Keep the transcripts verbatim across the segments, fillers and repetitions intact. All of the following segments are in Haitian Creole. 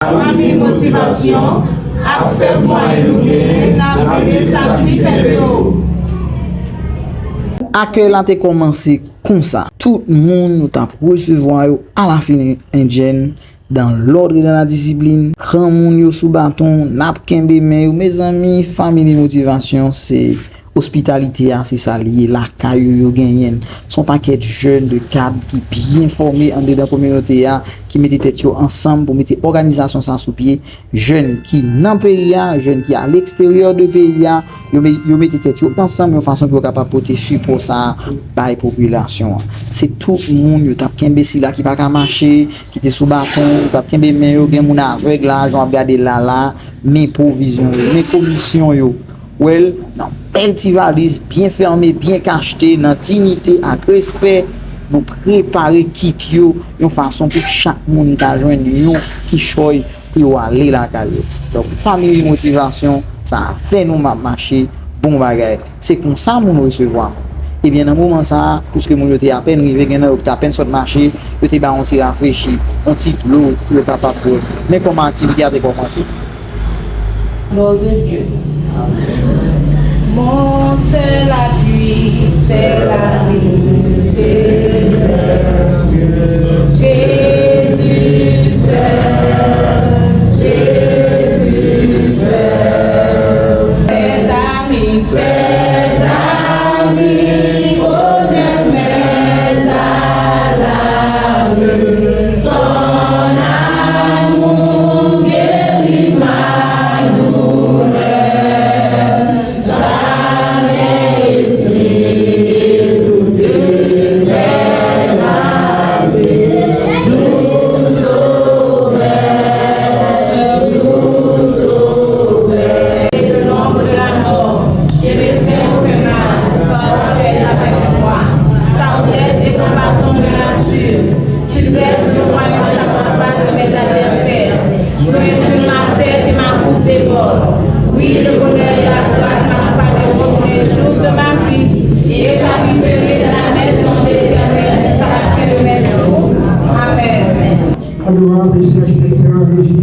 Fanmi Motivasyon ap fè mwayen nou genyen n ap ede sa k pi fèb yo. Akèy la te kòmanse konsa. Tout moun nou t ap resevwa yo à la fine indienne, dans l'ordre et dans la discipline. Granmoun yo sou baton, n ap kenbe men yo. Mezanmi, fanmi Motivasyon, se ospitalite a, se sa l ye, lakay yo, yo genyen l. Se yon pakèt jèn de kad ki byen fòme anndedan kominote a, ki mete tèt yo ansanm pou mete òganizasyon sa sou pye. Jèn ki nan peyi a, jèn ki a leksteryè de peyi a, yo, me- yo mete tèt yo ansanm yon fason pou yo kapab pote sipò sa a bay popilasyon an. Se tout moun yo t ap kenbe sila ki pa ka mache, ki te sou baton, yo t ap kenbe men yo, gen moun avèg la, jan w ap gade l la la, men pwovizyon yo, men komisyon yo. Wè l nan bèl ti valiz, byen fèmen, byen kachte, nan diyite ak respè. Nou prepare kit yo yon fason pou chak moun ka jwenn yon kichòy pou yo ale lakay yo. Donk, fanmi Motivasyon, sa a fè nou m ap mache, bon bagay. Se konsa moun resevwa moun. Ebyen, nan moman sa a, piske moun yo te apèn rive, gen nan yo ki t apèn sot mache, yo te ba yon ti rafrechi, yon ti dlo pou yo kapab bwè. Men kòman aktivite a te kòmanse. Gloire de Dieu. Mon seul appui, c'est la miséricorde. Jésus seul, Jésus seul. Cet ami, cet ami, connaît mes alarmes. Son amour guérit ma douleur. Et de l'ombre de la mort, je ne crains aucun mal, car tu es avec moi. Ta oulèd et ton bâton me rassurent. Tu dresses devant moi une table en face de mes adversaires. Tu inclines ma tête et ma coupe déborde. Oui, le bonheur et la grâce m'accompagneront tous les jours de ma vie, et j'habiterai dans la maison de l'Éternel jusqu'à la fin de mes jours. Amen. Adorable Seigneur, Seigneur, Jésus.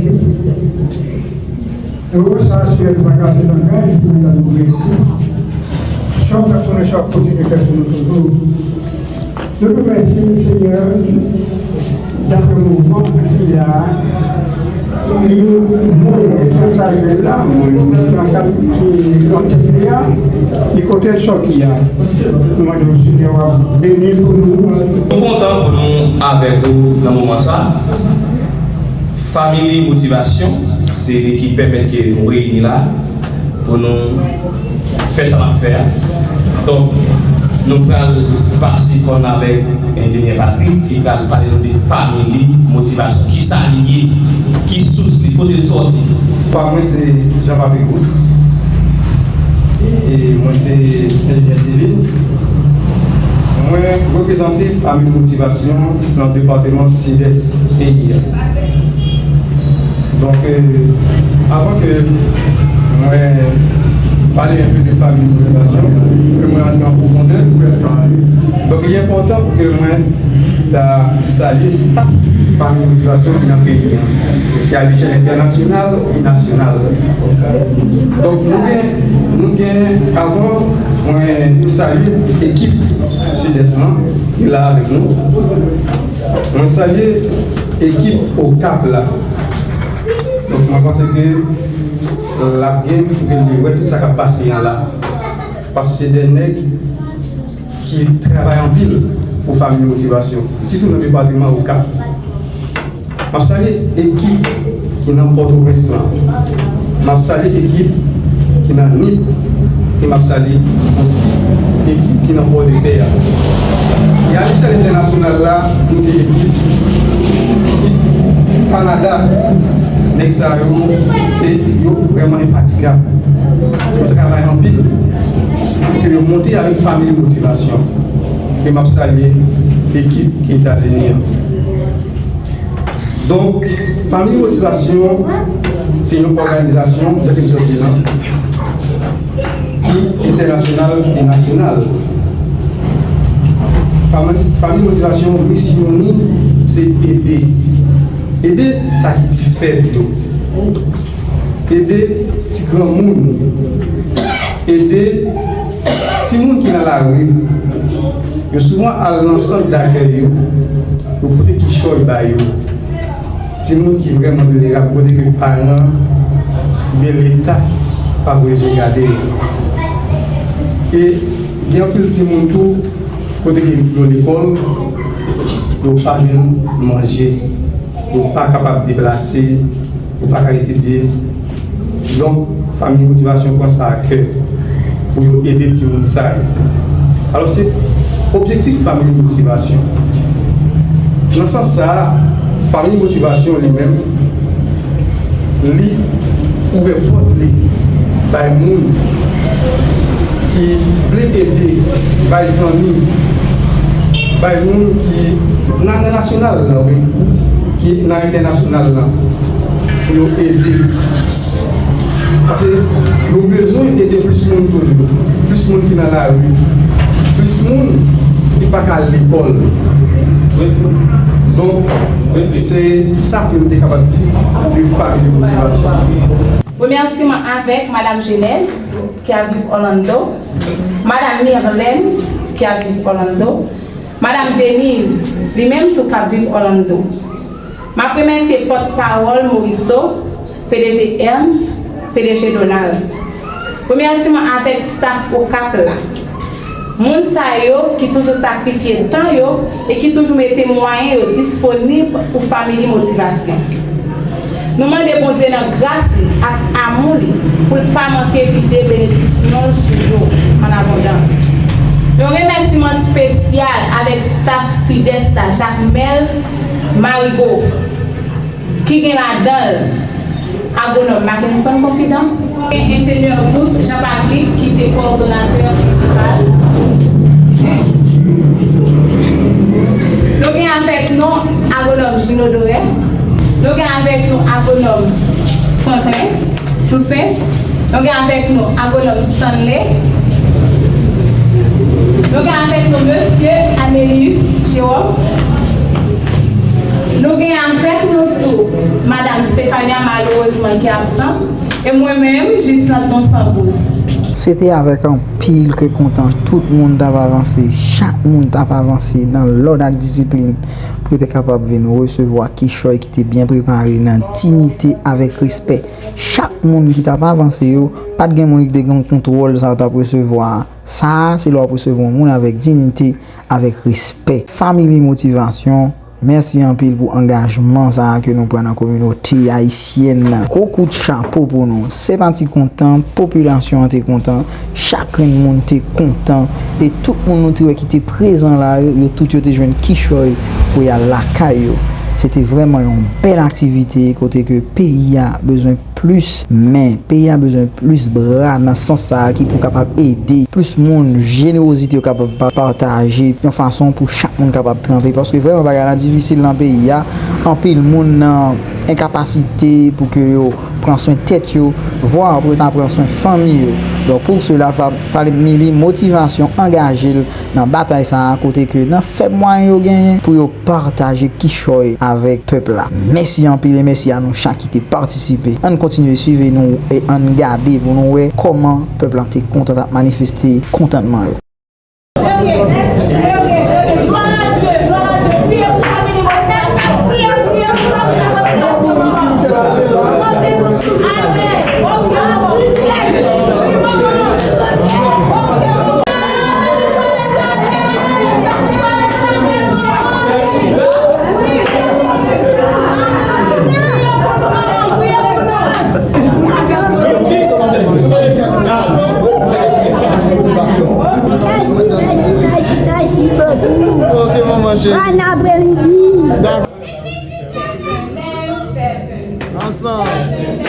E ou sa asire nou pa kase langaj pou nou ta nou reyisi. Chòk ap tounen chòk, kontinye fè pou nou toujou. Nou remèsye Senyè, dapre mouvman sila a, e nou wè sa rive la, nan kad ki antène a, e kote l sòti a. Nou mande w Senyè w ap beni pou nou. Nou kontan pou nou avèk ou nan moman sa. Family Motivasyon, se li ki pèmèt ke nou reyini la pou nou fè sa n ap fè a. Donk, nou pral pase kòn nan avèk Enjenyè Patrick, ki pral pale nou de Family Motivasyon. Kisa li ye? Ki sous li? Kote l sòti? Mwen se Jean Patrick Gousse. E mwen se enjenyè sivil. Mwen reprezante Family Motivasyon nan depatman Sidès peyi a. Donk, euh, avan ke mwen pale enpe de Family Motivasyon, ke mwen antre an pwofondè, donk, li enpòtan pou ke mwen ta salye staf Family Motivasyon ki nan peyi a, ki a lechèl entènasyonal e nasyonal. Donk, nou gen, nou gen, avan mwen salye ekip Sidès lan ki la avèk nou, mwen salye ekip Okap la. Donk, mwen panse ke l ap gen pou ke li wè tout sa k ap pase an la. Paske se de nèg ki travay anpil pou Family Motivasyon, sitou nan depatman Okap. M ap salye ekip ki nan Pòtoprens lan. M ap salye ekip ki nan Nip. E m ap salye osi ekip ki nan Pòdepè a. E a lechèl entènasyonal la, nou gen ekip ki Kanada. Nèg sa yo, se yo vrèman enfatigab. Yo travay anpil pou ke yo monte avèk Family Motivasyon. E m ap salye ekip ki Etazini an. Donk, Family Motivasyon se yon òganizasyon, jan ke m sot di la, ki entènasyonal e nasyonal. Family, Family Motivasyon, misyon nou, se ede. Ede sa ki pi fèb yo. Ede ti granmoun. Ede timoun ki nan lari. Yo souvan al nan sant dakèy yo, yo pote kichòy ba yo. Timoun ki vrèman vilnerab, kote ke paran oubyen Leta pa bezwen gade yo. E gen anpil timoun tou, kote ke yo lekòl, yo pa jwenn manje, yo pa kapab deplase, yo pa ka etidye. Donk, Fanmi Motivasyon pran sa a kè pou yo ede timoun sa yo. Alò, se objektif Fanmi Motivasyon. Nan sans sa a, Fanmi Motivasyon li menm, li ouvè pòt li bay moun ki vle ede, bay zanmi, bay moun ki nan, nan nasyonal la, oubyen ki nan entènasyonal la, pou yo ede. Paske nou bezwen ede plis moun toujou, plis moun ki nan lari, plis moun ki pa ka al lekòl. Donk, se sa ke m te kapab di de Fanmi Motivasyon. Remèsiman avèk Madam Genèse, ki ap viv Orlando, Madam Mirlène, ki ap viv Orlando, Madam Denise, li menm tou k ap viv Orlando. M ap remèsye pòtpawòl Moriso, P D G Ernst, P D G Donald. Remèsiman avèk staf Okap la. Moun sa yo ki toujou sakrifye tan yo e ki toujou mete mwayen yo disponib pou Fanmi Motivasyon. Nou mande Bondye nan gras li ak amou li pou l pa manke vide benediksyon l sou yo an abondans. Yon remèsiman espesyal avèk staf Sidès la, Jakmèl, Marigo, ki gen ladan l agwonòm Mackenson Confident, gen enjenyè Gous Jean Patrick, ki se kowòdonatè prensipal. Nou gen avèk nou agwonòm Gino Doré. Nou gen avèk nou agwonòm Franklin Toussaint. Nou gen avèk nou agwonòm Stanley. Nou gen avèk nou mesye Amelius Jérôme. Nou gen avèk nou tou Madam Stéphania, malerezman, ki absan. E mwen menm, Gislande Donsangous. Se te avèk anpil kè kontan tout moun t ap avanse, chak moun t ap avanse nan lòd ak disiplin pou yo te kapab vin resevwa kichòy ki te byen prepare nan diyite avèk respè. Chak moun ki t ap avanse yo, pa t gen moun ki te gen kontwòl sa yo t ap resevwa a. Sa a, se lè w ap resevwa yon moun avèk diyite, avèk respè. Fanmi Motivasyon, mèsi anpil pou angajman sa a ke nou pran nan kominote ayisyèn nan. Gwo kout chapo pou nou. Senpati kontan, popilasyon an te kontan, chak grenn moun te kontan, e tout moun nou te wè ki te prezan la yo, yo tout yo te jwenn kichòy pou y al lakay yo. Se te vrèman yon bèl aktivite kote ke peyi a bezwen plis men, peyi a bezwen plis bra nan sans sa a ki pou kapab ede plis moun, jenerozite yo kapab pa-, pataje yon fason pou chak moun kapab tranpe, paske vrèman bagay la difisil nan peyi a, anpil moun nan enkapasite pou ke yo pran swen tèt yo, vwa pou yo ta pran swen fanmi yo. Donk, pou sela, fa-, Fanmi Motivasyon angaje l nan batay sa a, kote ke nan fèb mwayen yo genyen pou yo pataje kichòy avèk pèp la. Mèsi anpil e mèsi a nou chak ki te patisipe. Ann kontinye swive nou e ann gade pou nou wè kòman pèp la te kontan, t ap manifeste kontantman yo. Mèsi, mèsi, mèsi, mèsi bokou. Ok, manman cheri. Bon apremidi. Ansanm.